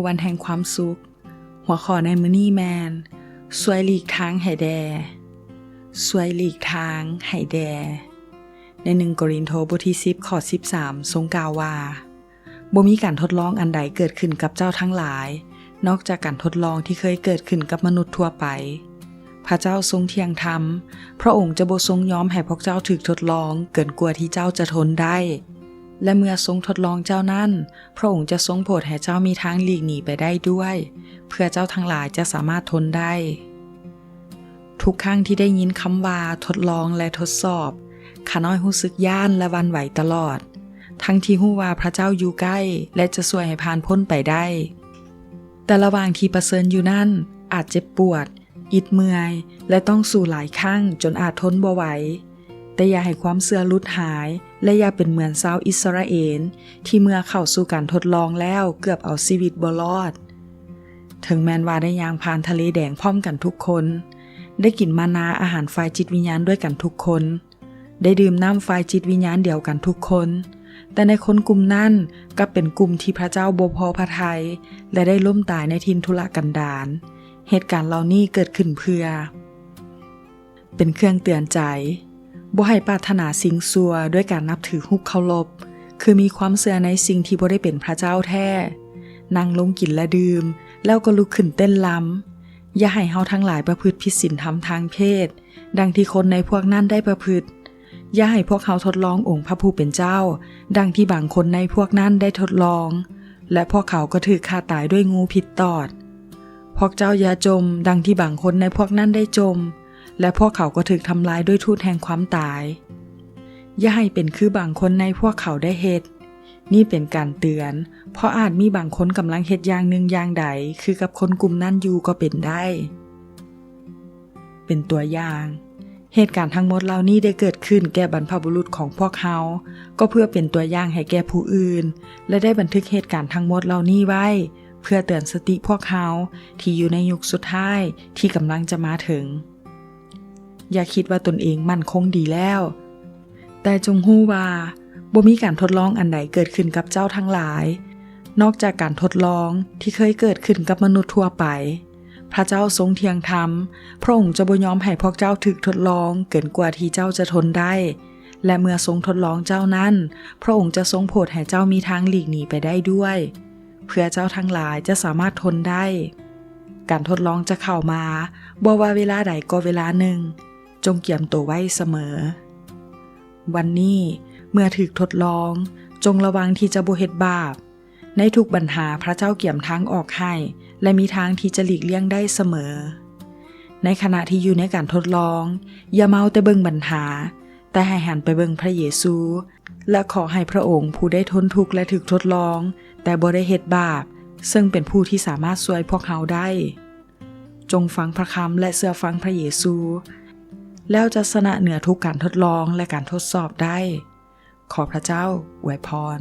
ວັນແຫ່ງຄວາມສຸກ. ຫົວຂໍ້ໃນມື້ນີ້ແມ່ນ ຊ່ວຍຫຼີກທາງໃຫ້ແດ່. ຊ່ວຍຫຼີກທາງໃຫ້ແດ່. ໃນໜຶ່ງໂກລິນໂທ ບົດທີສິບ ຂໍ້ສິບສາມ ຊົງກ່າວວ່າ, ບໍ່ມີການທົດລອງອັນໃດເກີດຂຶ້ນກັບເຈົ້າທັງຫຼາຍ ນອກຈາກການທົດລອງທີ່ເຄີຍເກີດຂຶ້ນກັບມະນຸດທົ່ວໄປ. ພະເຈົ້າຊົງທ່ຽງທຳ, ພະອົງຈະບໍ່ຊົງຍອມໃຫ້ພວກເຈົ້າຖືກທົດລອງເກີນກວ່າທີ່ເຈົ້າຈະທົນໄດ້. ແລະ ເມື່ອຊົງທົດລອງເຈົ້ານັ້ນ, ພະອົງຈະຊົງໂປດໃຫ້ເຈົ້າມີທາງຫຼີກໜີໄປໄດ້ດ້ວຍ, ເພື່ອເຈົ້າທັງຫຼາຍຈະສາມາດທົນໄດ້. ທຸກຄັ້ງທີ່ໄດ້ຍິນຄຳວ່າທົດລອງ ແລະ ທົດສອບ, ຂ້ານ້ອຍຮູ້ສຶກຢ້ານ ແລະ ຫວັ່ນໄຫວຕະຫຼອດ, ທັງທີ່ຮູ້ວ່າພະເຈົ້າຢູ່ໃກ້ ແລະ ຈະຊ່ວຍໃຫ້ຜ່ານພົ້ນໄປໄດ້. ແຕ່ລະຫວ່າງທີ່ປະເຊີນຢູ່ນັ້ນ, ອາດເຈັບປວດ, ອິດເມື່ອຍ ແລະ ຕ້ອງສູ້ຫຼາຍຄັ້ງຈົນອາດທົນບໍ່ໄຫວ. ແຕ່ຢ່າໃຫ້ຄວາມເຊື່ອຫຼຸດຫາຍ ແລະ ຢ່າເປັນເໝືອນຊາວອິດສະຣາເອນ ທີ່ເມື່ອເຂົ້າສູ່ການທົດລອງແລ້ວເກືອບເອົາຊີວິດບໍ່ລອດ. ເຖິງແມ່ນວ່າໄດ້ຍ່າງຜ່ານທະເລແດງພ້ອມກັນທຸກຄົນ, ໄດ້ກິນມານາອາຫານຝ່າຍຈິດວິນຍານດ້ວຍກັນທຸກຄົນ, ໄດ້ດື່ມນ້ຳຝ່າຍຈິດວິນຍານດຽວກັນທຸກຄົນ, ແຕ່ໃນຄົນກຸ່ມນັ້ນກັບເປັນກຸ່ມທີ່ພະເຈົ້າບໍ່ພໍພະໄທ ແລະ ໄດ້ລົ້ມຕາຍໃນຖິ່ນທຸລະກັນດານ. ເຫດການເຫຼົ່ານີ້ເກີດຂຶ້ນເພື່ອ ເປັນເຄື່ອງເຕືອນໃຈ, ບໍ່ໃຫ້ປາດຖະໜາສິ່ງຊົ່ວດ້ວຍການນັບຖືຮູບເຄົາລົບ, ຄືມີຄວາມເຊື່ອໃນສິ່ງທີ່ບໍ່ໄດ້ເປັນພະເຈົ້າແທ້, ນັ່ງລົງກິນ ແລະ ດື່ມ, ແລ້ວກໍລຸກຂຶ້ນເຕັ້ນລຳ. ຢ່າໃຫ້ເຮົາທັງຫຼາຍປະພຶດຜິດສິນທຳທາງເພດ, ດັ່ງທີ່ຄົນໃນພວກນັ້ນໄດ້ປະພຶດ. ຢ່າໃຫ້ພວກເຮົາທົດລອງອົງພະຜູ້ເປັນເຈົ້າ, ດັ່ງທີ່ບາງຄົນໃນພວກນັ້ນໄດ້ທົດລອງ, ແລະ ພວກເຂົາກໍຖືກຂ້າຕາຍດ້ວຍງູພິດຕອດ. ພວກເຈົ້າຢ່າຈົ່ມ, ດັ່ງທີ່ບາງຄົນໃນພວກນັ້ນໄດ້ຈົ່ມ, ແລະ ພວກເຂົາກໍຖືກທຳລາຍດ້ວຍທູດແຫ່ງຄວາມຕາຍ. ຢ່າໃຫ້ເປັນຄືບາງຄົນໃນພວກເຂົາໄດ້ເຮັດ. ນີ້ເປັນການເຕືອນ, ເພາະອາດມີບາງຄົນກຳລັງເຮັດຢ່າງໜຶ່ງຢ່າງໃດຄືກັບຄົນກຸ່ມນັ້ນຢູ່ກໍເປັນໄດ້. ເປັນຕົວຢ່າງ, ເຫດການທັງໝົດເຫຼົ່ານີ້ໄດ້ເກີດຂຶ້ນແກ່ບັນພະບຸລຸດຂອງພວກເຮົາ, ກໍເພື່ອເປັນຕົວຢ່າງໃຫ້ແກ່ຜູ້ອື່ນ, ແລະ ໄດ້ບັນທຶກເຫດການທັງໝົດເຫຼົ່ານີ້ໄວ້ ເພື່ອເຕືອນສະຕິພວກເຮົາທີ່ຢູ່ໃນຍຸກສຸດທ້າຍທີ່ກຳລັງຈະມາເຖິງ. ຢ່າຄິດວ່າຕົນເອງໝັ້ນຄົງດີແລ້ວ, ແຕ່ຈົ່ງຮູ້ວ່າບໍ່ມີການທົດລອງອັນໃດເກີດຂຶ້ນກັບເຈົ້າທັງຫຼາຍ ນອກຈາກການທົດລອງທີ່ເຄີຍເກີດຂຶ້ນກັບມະນຸດທົ່ວໄປ. ພະເຈົ້າຊົງທ່ຽງທຳ, ພະອົງຈະບໍ່ຍອມໃຫ້ພວກເຈົ້າຖືກທົດລອງເກີນກວ່າທີ່ເຈົ້າຈະທົນໄດ້, ແລະ ເມື່ອຊົງທົດລອງເຈົ້ານັ້ນ, ພະອົງຈະຊົງໂປດໃຫ້ເຈົ້າມີທາງຫຼີກໜີໄປໄດ້ດ້ວຍ, ເພື່ອເຈົ້າທັງຫຼາຍຈະສາມາດທົນໄດ້. ການທົດລອງຈະເຂົ້າມາ, ບໍ່ວ່າເວລາໃດກໍເວລາໜຶ່ງ, ຈົ່ງກຽມໂຕໄວ້ສະເໝີ. ວັນນີ້, ເມື່ອຖືກທົດລອງ, ຈົ່ງລະວັງທີ່ຈະບໍ່ເຮັດບາບ. ໃນທຸກບັນຫາ, ພະເຈົ້າກຽມທາງອອກໃຫ້ ແລະ ມີທາງທີ່ຈະຫຼີກລ່ຽງໄດ້ສະເໝີ. ໃນຂະນະທີ່ຢູ່ໃນການທົດລອງ, ຢ່າເມົາແຕ່ເບິ່ງບັນຫາ, ແຕ່ໃຫ້ຫັນໄປເບິ່ງພະເຢຊູ ແລະ ຂໍໃຫ້ພະອົງຜູ້ໄດ້ທົນທຸກ ແລະ ຖືກທົດລອງ, ແຕ່ບໍ່ໄດ້ເຮັດບາບ, ເຊິ່ງເປັນຜູ້ທີ່ສາມາດຊ່ວຍພວກເຮົາໄດ້. ຈົ່ງຟັງພະຄຳ ແລະ ເຊື່ອຟັງພະເຢຊູ, ແລ້ວຈະຊະນະເໜືອທຸກການທົດລອງ ແລະ ການທົດສອບໄດ້. ຂໍພະເຈົ້າອວຍພອນ.